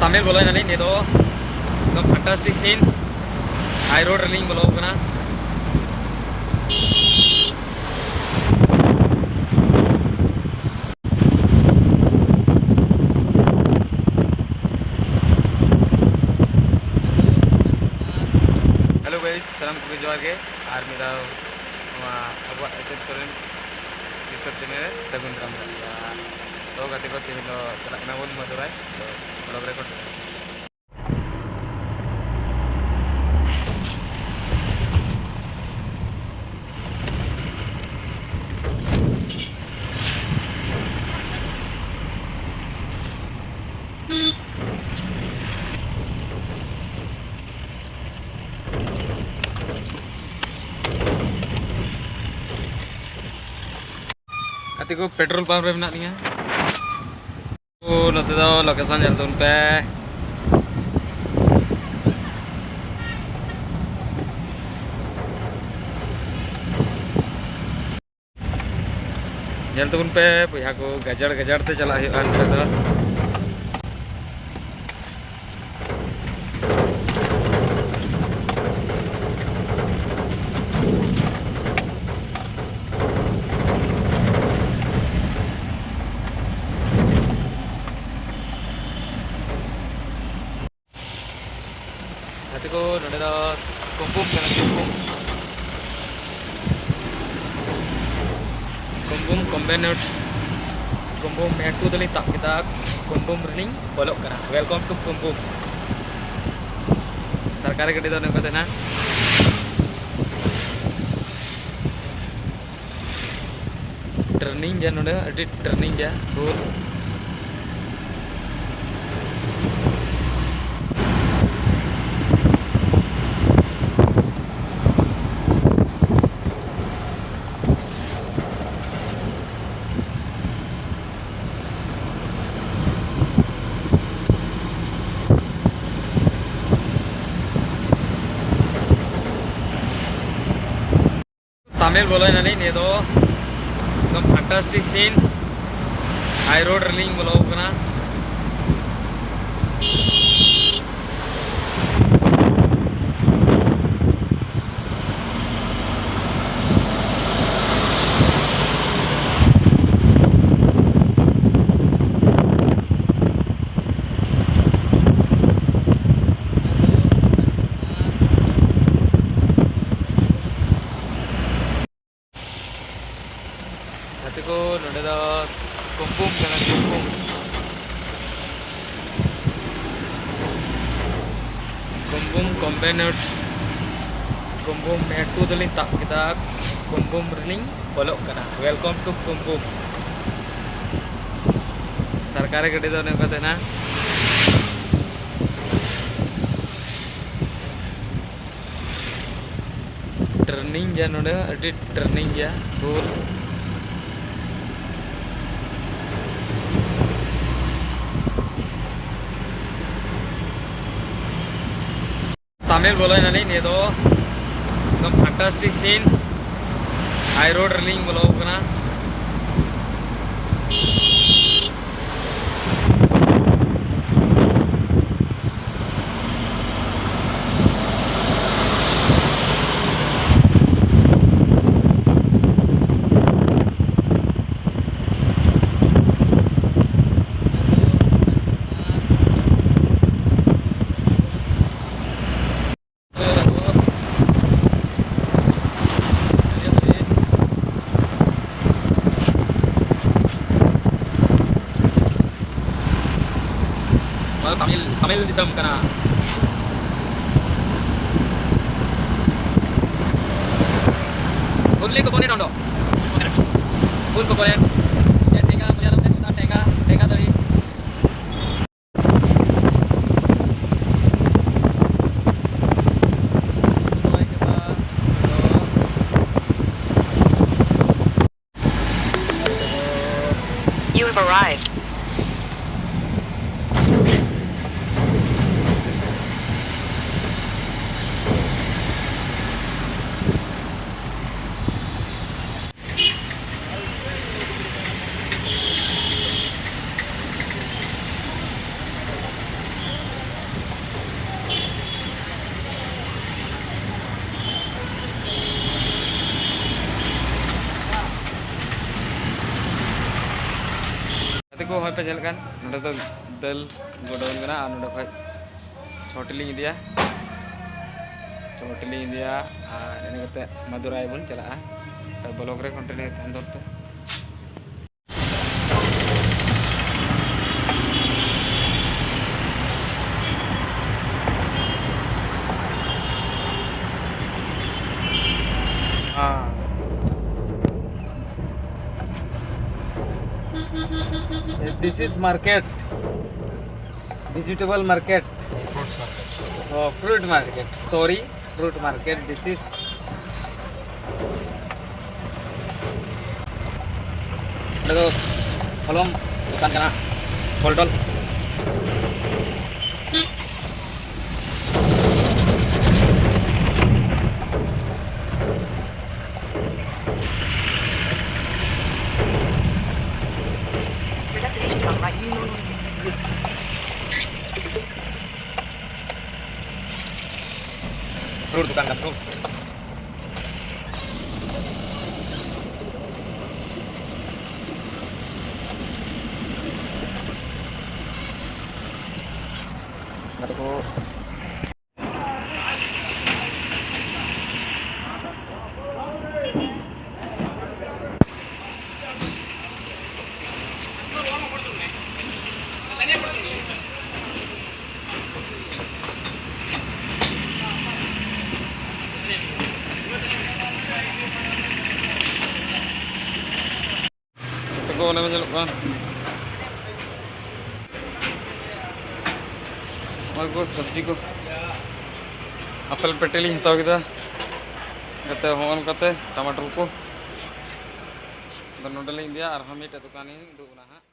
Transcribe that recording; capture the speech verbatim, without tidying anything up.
ᱛᱟᱢᱤᱞ ᱵᱚᱞᱚᱭ ᱱᱟᱞᱤᱧ ᱱᱤᱭᱟᱹ ᱫᱚ ᱮᱠᱫᱚᱢ fantastic scene, high road ᱨᱮᱞᱤᱧ ᱵᱚᱞᱚ ᱟᱠᱟᱱᱟ᱾ Hello guys, ᱥᱟᱱᱟᱢ ᱠᱚᱜᱮ ᱡᱚᱦᱟᱨ ᱜᱮ᱾ ᱟᱨ ᱢᱤᱫ ᱫᱷᱟᱣ ᱱᱚᱣᱟ ᱟᱵᱚᱣᱟᱜ H H Soren YouTube channel ᱨᱮ ᱥᱟᱹᱜᱩᱱ ᱫᱟᱨᱟᱢ ᱫᱟᱲᱮᱭᱟᱜᱼᱟ᱾ ᱛᱚ ᱜᱟᱛᱮ ᱠᱚ, ᱛᱮᱦᱮᱧ ᱫᱚ ᱪᱟᱞᱟᱜ ᱠᱟᱱᱟ ᱵᱚᱱ ᱢᱟᱫᱩᱨᱟᱭ, ᱛᱚ vlog record ᱫᱟᱲᱮᱭᱟᱜᱼᱟ᱾ ᱜᱟᱛᱮ ᱠᱚ, petrol pump ᱨᱮ ᱢᱮᱱᱟᱜ ᱞᱤᱧᱟ᱾ ᱳ, ᱱᱚᱛᱮ ᱫᱚ location ᱧᱮᱞ ᱛᱟᱵᱚᱱ ᱯᱮ᱾ ᱧᱮᱞ ᱛᱟᱵᱚᱱ ᱯᱮ ᱵᱚᱭᱦᱟ ᱠᱚ, ᱜᱟᱡᱟᱲ ᱜᱟᱡᱟᱲ ᱛᱮ ᱪᱟᱞᱟᱜ ᱦᱩᱭᱩᱜᱼᱟ ᱱᱚᱛᱮ ᱫᱚ᱾ ᱜᱟᱛᱮ ᱠᱚ, ᱱᱚᱰᱮ ᱫᱚ ᱠᱩᱢᱵᱩᱢ ᱠᱟᱱᱟ, ᱠᱩᱢᱵᱩᱢ᱾ ᱠᱩᱢᱵᱩᱢ ᱠᱚᱢᱵᱮᱱᱩᱴ, ᱠᱩᱢᱵᱩᱢ ᱢᱮᱴᱨᱳ ᱫᱚᱞᱤᱧ ᱛᱟᱵ ᱠᱮᱫᱟ, ᱠᱩᱢᱵᱩᱢ ᱨᱮᱞᱤᱧ ᱵᱚᱞᱚᱜ ᱠᱟᱱᱟ᱾ Welcome to Cumbum. ᱥᱚᱨᱠᱟᱨᱤ ᱜᱟᱹᱰᱤ ᱫᱚ ᱱᱚᱝᱠᱟ ᱛᱟᱦᱮᱱᱟ᱾ Turning ᱜᱮᱭᱟ ᱱᱚᱰᱮ, ᱟᱹᱰᱤ turning ᱜᱮᱭᱟ, ᱜᱳᱞ᱾ ᱛᱟᱢᱤᱞ ᱵᱚᱞᱚᱭ ᱱᱟᱞᱤᱧ, ᱱᱤᱭᱟᱹ ᱫᱚ ᱮᱠᱫᱚᱢ fantastic scene, high road ᱨᱮᱞᱤᱧ ᱵᱚᱞᱚ ᱟᱠᱟᱱᱟ᱾ ᱠᱩᱢᱵᱷ ᱠᱚᱢᱵᱮᱱᱮᱴ ᱠᱩᱢᱵᱷ ᱢᱮᱴᱩ ᱫᱚᱞᱤᱧ ᱛᱟᱵ ᱠᱮᱫᱟ᱾ ᱠᱩᱢᱵᱷ ᱨᱮᱞᱤᱧ ᱵᱚᱞᱚᱜ ᱠᱟᱱᱟ᱾ Welcome to Kumbh. ᱥᱚᱨᱠᱟᱨᱤ ᱜᱟᱹᱰᱤ ᱫᱚ ᱚᱱᱮ ᱚᱱᱠᱟ ᱛᱟᱦᱮᱱᱟ᱾ ᱴᱨᱮᱱᱤᱝ ᱜᱮᱭᱟ ᱱᱚᱰᱮ, ᱟᱹᱰᱤ ᱴᱨᱮᱱᱤᱝ ᱜᱮᱭᱟ ᱯᱷᱩᱞ᱾ ᱛᱟᱢᱤᱞ ᱵᱚᱞᱚᱭᱮᱱᱟᱞᱤᱧ᱾ ᱱᱤᱭᱟᱹ ᱫᱚ ᱮᱠᱫᱚᱢ ᱯᱷᱟᱱᱴᱟᱥᱴᱤᱠ ᱥᱤᱱ᱾ ᱦᱟᱭ ᱨᱳᱰ ᱨᱮᱞᱤᱧ ᱵᱚᱞᱚ ᱟᱠᱟᱱᱟ᱾ ᱱᱚᱣᱟ ᱫᱚ ᱛᱟᱢᱤᱞ, ᱛᱟᱢᱤᱞ ᱫᱤᱥᱚᱢ ᱠᱟᱱᱟ᱾ Only coconut ᱚᱸᱰᱚ᱾ Full coconut. ᱴᱮᱝᱜᱟ, ᱢᱚᱡᱟ ᱞᱮᱠᱟ ᱴᱮᱝᱜᱟ, ᱴᱮᱝᱜᱟ ᱫᱟᱨᱮ᱾ You have arrived. ᱜᱟᱛᱮ ᱠᱚ, ᱦᱚᱸᱜᱼᱚᱭ ᱯᱮ ᱧᱮᱞ ᱠᱟᱱ, ᱱᱚᱸᱰᱮ ᱫᱚ ᱫᱟᱹᱞ ᱜᱳᱰᱟᱣᱩᱱ ᱠᱟᱱᱟ ᱟᱨ ᱱᱚᱸᱰᱮ ᱠᱷᱚᱡ ᱪᱷᱚᱴᱤ ᱞᱤᱧ ᱤᱫᱤᱭᱟ, ᱪᱷᱚᱴᱤ ᱞᱤᱧ ᱤᱫᱤᱭᱟ ᱟᱨ ᱤᱱᱟᱹ ᱠᱟᱛᱮ ᱢᱟᱫᱩᱨᱟᱭ ᱵᱚᱱ ᱪᱟᱞᱟᱜᱼᱟ᱾ ᱛᱚ ᱵᱞᱚᱜ ᱨᱮ ᱠᱚᱱᱴᱤᱱᱤᱭᱩ ᱛᱟᱦᱮᱱ ᱫᱚᱨᱠᱟᱨ᱾ This is market, vegetable market. Fruits market. Oh, fruit market. Sorry, fruit market. This is ᱱᱚᱰᱮ ᱫᱚ ᱦᱚᱞᱚᱝ ᱫᱚᱠᱟᱱ ᱠᱟᱱᱟ, ᱦᱚᱞᱰᱚᱞ᱾ Fruit ᱫᱚᱠᱟᱱ ᱠᱟᱱᱟ, fruit᱾ ᱜᱟᱛᱮ ᱠᱚ, ᱱᱚᱛᱮ ᱠᱚ ᱚᱱᱮ ᱧᱮᱞᱚᱜ ᱠᱟᱱ, ᱱᱚᱜᱼᱚᱭ ᱠᱚ ᱥᱚᱵᱽᱡᱤ ᱠᱚ, ᱟᱯᱮᱞ ᱯᱮᱴᱤ ᱞᱤᱧ ᱦᱟᱛᱟᱣ ᱠᱮᱫᱟ᱾ ᱠᱟᱛᱮ ᱦᱚᱸᱜᱼᱚ ᱱᱚᱝᱠᱟᱛᱮ ᱴᱟᱢᱟᱴᱳᱞ ᱠᱚ᱾ ᱟᱫᱚ ᱱᱚᱰᱮ ᱞᱤᱧ ᱤᱫᱤᱭᱟ, ᱟᱨᱦᱚᱸ ᱢᱤᱫᱴᱮᱡ ᱫᱚᱠᱟᱱ ᱤᱧ ᱩᱫᱩᱜ ᱵᱚᱱᱟ ᱦᱟᱸᱜ᱾